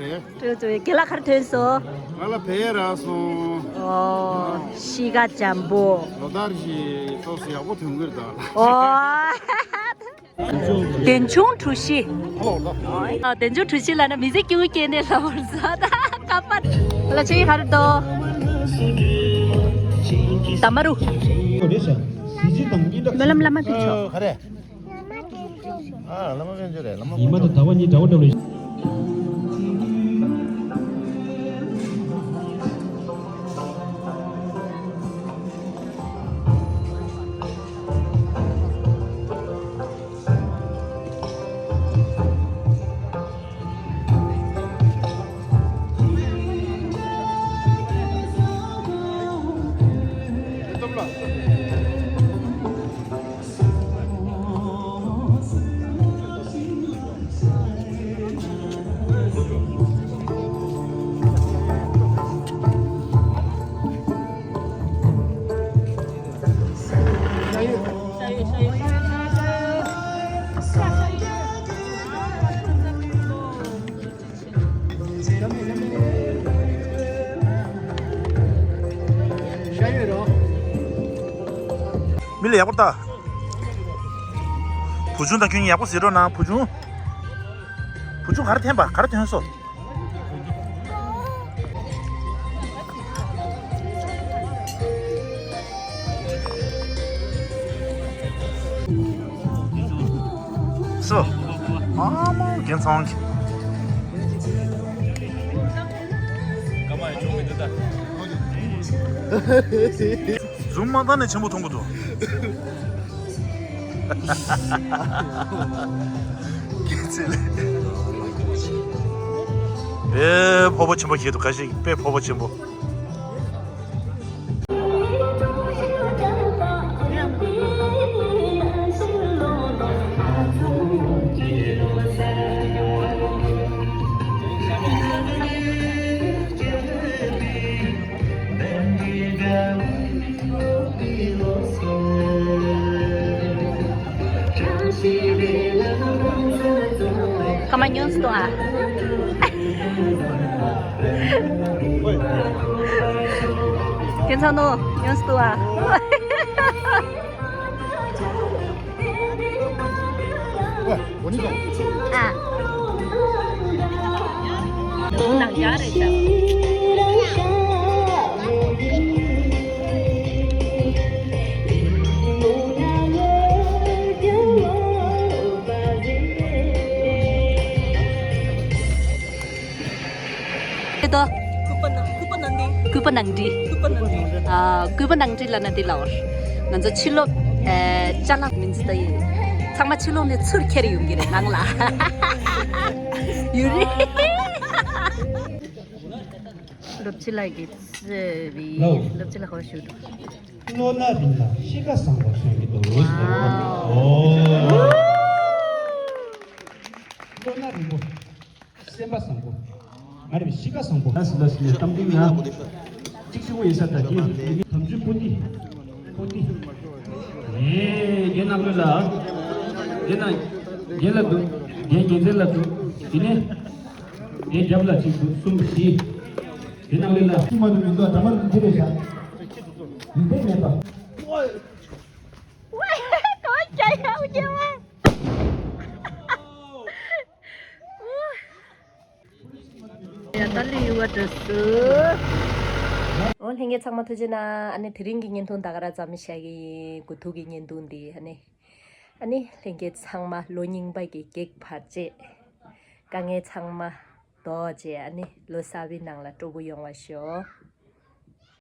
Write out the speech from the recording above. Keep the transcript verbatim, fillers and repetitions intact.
རེད། ཏུ་ཏུ་རྒན་ལགས་ག་རེ་ཐོན་སོང་། ང་ལ་བལ་རག་སོང་། ཨོ། གཤིས་ཀ་འཇམ་པོ། ལོ་ལྟར་བཞིན་ཏོག་ཙམ་ཡག་པོ་ཐོན་གི་རེད་ད། ཨོ། བདེ་ཆུང་གྲུ་བཞི། ཨ། བདེ་ཆུང་གྲུ་བཞི་ལབ་ན་མི་ཚེ་སྐྱིད་པོ་སྐྱེལ་ནས་ལབ་པར་ཟ་ད་ཀ་པ། ལ་ཆེ་ག་རེ་འདུག་ད་མ་རུ། སྨོན་ལམ་བླ་མ་ཕེབས་ཆོག་ཨ། བླ་མ་དཔལ་འབྱོར་རེད། བླ་མ། ཉི་མ་དང་ཟླ་བ་གཉིས་འདྲ་བོ་འདྲ་བོ་ལ། མི་ལ་ཡག་པོ་ལྟ། བུ་ཆུང་དང་ཁྱོད་གཉིས་ཡག་པོ་ཟེར་རོགས་གནང་། བུ་ཆུང་། བུ་ཆུང་ག་རེ་འཐེན་པ། ག་རེ་འཐེན་སོང་། སོ། ཨ་མ་རྒན་ཚང་གི། ཟུམ་མ་བཏང་ནས་ཆེན་པོ་མཐོང་གི་འདུག་སྐྱེས་ཚེ་ལས། དཔེ་ཕོར་པ་ཆེན་པོ་ཁྱེར་འདུག་ཁ་ཤས་ཀྱིས་དཔེ་ཕོར་པ་ཆེན་པོ། ཀ་མ་ཉོན་སྟོང་ཨ། ཁྱེད་ཚང་ནོ་ཉོན་སྟོང་ཨ། ཨ། ནང་ཡ་རེད་ཤག་ཨེ་ཏོ། སྐུད་པ་ནང་སྐུད་པ་ནང་འདྲི། སྐུད་པ་ནང་འདྲི། སྐུད་པ་ནང་འདྲི། ཨ། སྐུད་པ་ནང་འདྲི་ལབ་ན་འདི་ལབ་པ། ང་ཚོ་ཕྱི་ལོགས། ཨེ། ཅ་ལག་མིན་ཙི་ད་ཡིན། ཚང་མ་ཕྱི་ལོགས་ནས་ཚུར་ཁྱེར་ཡོང་གི་རེད་ནང་ལ། ཡོད་རེད། སློབ་སྤྱི་ལགས་ཀྱིས་གཙོས་པའི་ལོ། སློབ་སྤྱི་ལགས་ཧོ་ཞུ་འདུག་བློ་སྣ་རིང་ལ་གཤིས་ཀ་བཟང་བ་གསུང་གི་འདུག་ཨོ། བློ་སྣ་རིང་པོ། སེམས་པ་བཟང་པོ། ང་རེ་བའི་གཤིས་ཀ་བཟང་པོ། ལ་སི་ལ་སི་ནས་གཏམ་གླེང་ན། གཅིག་གཅིག་པོ་ཡིན་ས་ད་གིན་དམ་ཆོས་པོ་ཏི། པོ་ཏི། ཨེ། རྒན་ནག་ལོས་ལ། རྒན་ནག་རྒན་ལ་འདུག་རྒན་རྒན་ཚེ་ལ་འདུག་དེ་ནས། རྒན་རྒྱབ་ལ་གཅིག་འདུག་གསུམ་བཞི། རྒན་ནག་ལོས་ལ། གཅིག་མ་འདུག་མི་འདུག་ད་མར་འདི་རེད་ཤག་མི་འདུག་མེད་པ། ཝེ། ཝེ། ཀོ་ཅ་ཡ་ཝེ་ཝེ། ཡ་ད་ལི་ཡུ་བ་འགྲོ་སུ། ཨོ་ལྷན་རྒྱས་ཚང་མ་ཐུགས་རྗེ་གནང་། ཨ་ནི་དེ་རིང་གི་བརྙན་ཐུང་ད་ག་རང་ཙམ་བཞག་གི་ཡིན། དགུ་ཐུག་གི་བརྙན་ཐུང་འདི་ཨ་ནི། ཨ་ནི་ལྷན་རྒྱས་ཚང་མ་ལོ་རྙིང་པ་གི་གེག་བར་བཅད། དཀའ་ངལ་ཚང་མ་ཟློག་བྱས་ཨ་ནི་ལོ་གསར་པའི་ནང་ལ་སྤྲོ་པོ་ཡོང་བ་ཤོག